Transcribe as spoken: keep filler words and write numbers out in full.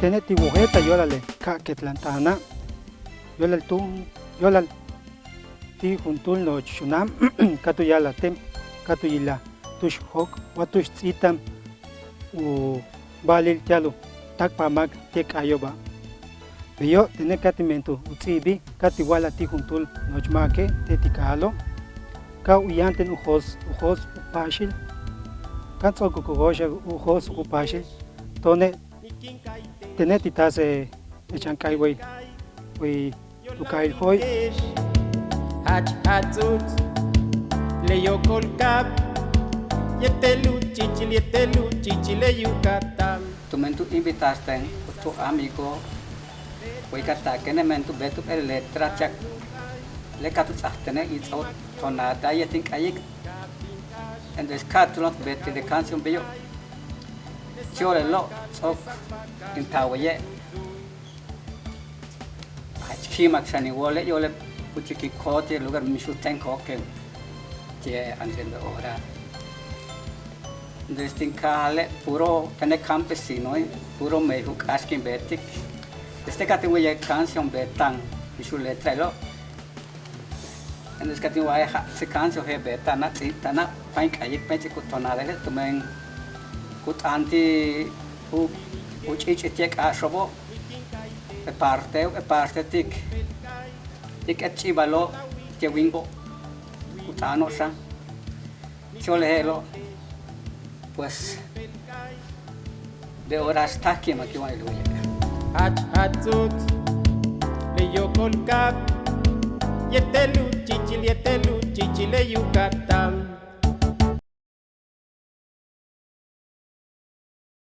Tene' ti' wojéeltaj yóolale' ka' ketlan t'aana', yóolal túun yóolal ti' juntúul nojoch xunáam ka tu ya'alaj ten ka tu yilaj tu'ux jóok' wa tu'ux ts'íitam u ba'alil ti'al u táakpaj máak ti' k'aayo'oba'. Beyo' tene' ka ti' mentúul u ts'íibil ka ti' wa'alaj ti' juntúul nojoch máake' te' ti' kaajalo' ka u yáanten u jo'os u jo'os u paaxil. Ka ts'o'okok u jo'os u jo'os u paaxil to'one' tene' ti' taas e chan k'aay way way tu kaajil Jo'oy. Jach jats'uts le yóok'ol kaab yéetel u chíichil yéetel u chíichil le Yucatán. Tumen tu invitasten juntúul amigo way ka taakene' men tu beet u beel letra ti'al le ka tu ts'áaj tene' in ts'o'ok tonada yéet in k'ayik. Entonces ka tu beetik le canción beyo'. Chi' yo'olelo' ts'o'ok in taal waye'. Jach ki'imak xan in wóole' yo'ole' puchik in ko'ot ti' lugar mix u téen ko'oken ti' Andrés Beora. Desde in kaajale' puro tene' campesinoe' puro mey u k'áax kin beetik. Desde ka tin waye' canción beeta'an mix u letra je'elo'. Entonces ka tin wa'aje' ja'ab ts'i canción je'el beeta'ana' ts'íibta'ana' páaj in k'ayik páaj in ts'ik u tonada je'el tumen ku t'aan ti' u ch'iich'ij ti' k'áaxo'obo'. E parteo' e parte ti' k ik et ch'i'ibalo' ti' wíinko' ku t'aano' xan. Chi' yo'ole' je'elo' pues Beora táaj ki'imak in wa'alik le waye'. Jach jats'uts le yóok'ol kaab yéetel u chíichil yéetel u chíichil le Yucatán.